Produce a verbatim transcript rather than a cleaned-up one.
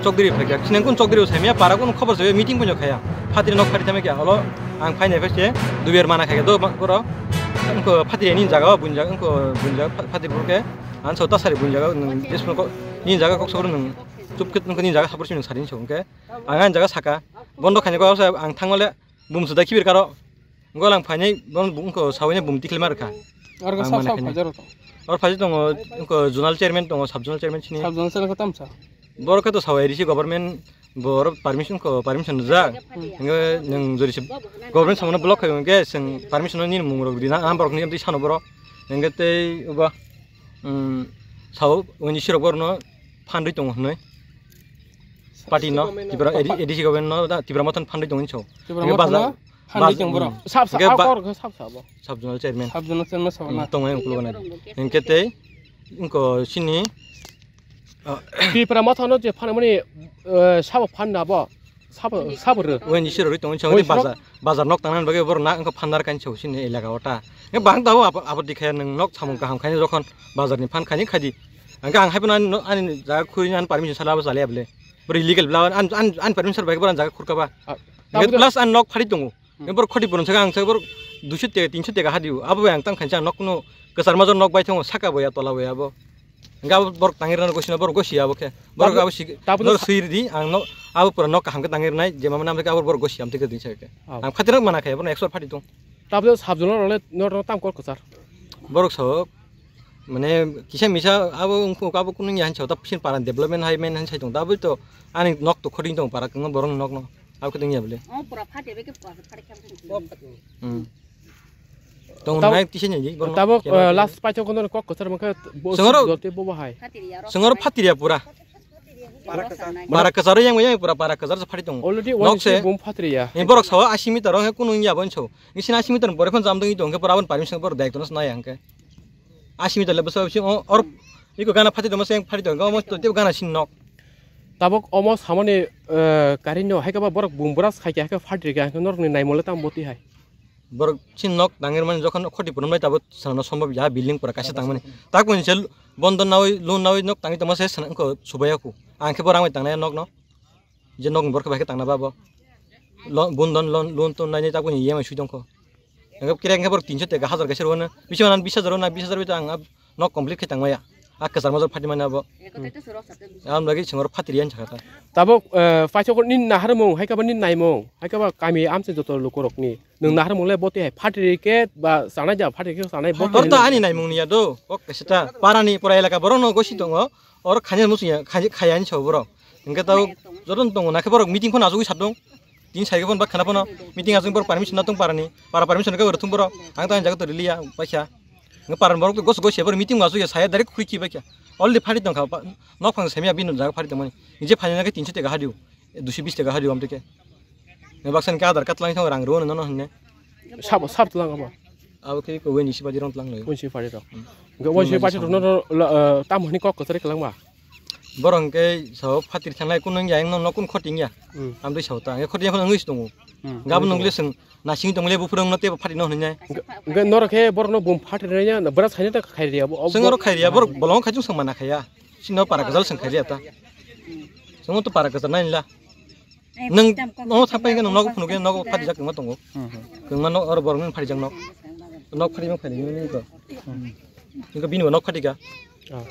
Chokdiri phai kha. Sinang kun chokdiri sai miya para kun khobor sai meeting punyo khaya. Phatri nok phatri thame kya holo ang phai nai phai se duber mana khaya do boro. Ko phatri ni jaga bunjak ko bunjak phatri burke. An so tasari bunjak nung jesmo ko ni jaga kok sor nung chupkit nung ni jaga sapor sinung sarin so ke. Ang an jaga saka bondo khani ko ang thangole bum suda kibir karo. Golang phainai bon bung ko sawini bum tikhlima rwkha. Oro ang sab mana sab khainai. Phajar to. Oro phaji tongo ko zonal chairman tongo, sub zonal chairman sini. Sub zonal chairman ko tamsa. Boro khe to sawai risi government boro permission ko permission rijak. Hingke nung jori se government samano block khayo hingke seng permission ni mung rok dina am borok ni amtwi sano boro. Hingke tei uba um, sao uni sirok borno phandui tongo hwnwi. Party no Tipra A D C government no da Tipra Motha no phandui tongo hinso. Tipra Motha no phandui tongo boro. Sab sa akor khe sab sa bo. Sub zonal chairman. Sub zonal chairman sabo na. Tongo yang kulo na. Hingke tei ingko sini Tipra Motha no je phanmani sabo phanna bo. Sabo sabo re. Wen ni siro ri tongo hinso bazar bazar nok tangna bagwi boro na ingko phandar kan so sini elaka ota. Bang tabo abo dikhaya nung nok samung kaham khaini jokhon bazar ni phan khaini khadi. Ang ang hai phano ani jaga khuri ani permission sala ba chale able. Bro illegal bla an an an permission bai bro jaga khurka ba. Plus an nok phari tongo. Bro khoti bro saka ang saka bro dusho teka tinsho teka hadi. Abo bai ang tang khancha nok no kesar major nok bai thongo saka boya tola boya abo. Ga bro tangir na gosina bro gosi abo khe. Bro abo si tabuk sui di ang no abo pura nok kaham ke tangir nai jema mana abo bro gosi am teke din saka. Ang khatir mana khe bro ekso phari tong. Tabuk sabjolo role no tam kor kesar. Borok so Mane kisa misa abo wngkuk abo kunu ya hinsa ta pisin para development hai men hinsa tong taboi to ani nok to khoding tong para kung borong nok no abo khoding ya bole. O pura phate be ke pura phate kham kham. Hmm. Tong nai kisa ni borong. Tabok last paithok kono kok kotor mangkha. Sengoro jote bo bahai. Sengoro phatiriya pura. Para kasaro yang yang pura para kasar sa phari tong. Already nok se bum phatiriya. Ni borok sawa asimi taro he kunu ya bon so. Ni sina asimi taro bore khon jam dong i tong ke pura bon permission bor dai to na ya hangke. Asimi tale bwsa bisi or iko gana phati tongma se phati tong omo to tebo gana sin nok. Tabok omo samani karinno haikaba borok bum bras khaikha haikha phati rikha haikha norokni naimole tamo boti hai. Borok sin nok tangir mani jokhon khoti purum lai tabok sana sombob ya building pura kaisa tangmani. Tak pun sel bondon nawi loan nawi nok tangi tongma se sana ko subaya ku. Ang khe borang bai tangnai nok no. Je nok ni borok bai khe tangna babo. Bondon loan ton naini tabok ni E M I sui tongkho. Engkhe kire engkhe borok tinso teka hazar kaisa rwna. Bisi manan bis hajar rwna, bis hajar bai to ang nok complete khe tangmaya. A kwchar major phati mani abo. Ang lagi sengor phatiri yan chakha ta. Tabok paithok ni naharmung, haikaba ni naimung, haikaba kami amse joto lukorokni. Nwng naharmung le boti hai phatiri khe ba sanai ja phatiri khe sanai boti. Hor to ani naimung niya do. Ok seta parani pura elaka borok no gosi tongo. Oro khanya musuya khanya khaya ni sabo borok. Engkhe tao joto tongo nakhe borok meeting phone asugwi sadong. Tin sai phone ba khana phone meeting asung borok permission na tong parani. Para permission ka thung borok. Ang tang jaga to liya paisa. Nge paran borok to gos gos ya borok meeting asugya saya direct khuri ki baikya. Already phari tong kha. Nok phang semya binu jaga phari tong mani. Nije phani nake tinso teka hadiu. Dusi bis teka hadiu am teke. Nge baksan ka adar katlang thong rang ro no no hne. Sab sab tlang abo. Abo khe ko weni si badi rong tlang lo. Weni si badi rong. Nge weni si badi rong no tam hni kok kotari kalang ba. Borok hwnkhe sao phatiri thanglai kunu wngya, wngno no kunu khoting ya. Hmm. Amtwi sao ta, wngya khoting ya kheno wngwi se tongo. Hmm. Gabon wngwi nungli swng nasing tongmani buphuru wngno teibo phatino hwnwi nai. Hwnkhe norok khe borokno bum phatiri nai ya, bwra saino ta khairi ya bo. Swng oro khairi ya, borok bolongo khai chwng swng mana khaiya. Sino para kwchal swng khairi ya ta. Swng to para kwchal nai la. Nung nogo thapai khe nung nogo phunukhe nogo phatijak wngma tongo. Hmm, hmm. Kwngma nok oro borok nung phatijak nok. Nok phatijak phaidi nini to. Hmm. Nungkhe bini bo nok phatika. Ah.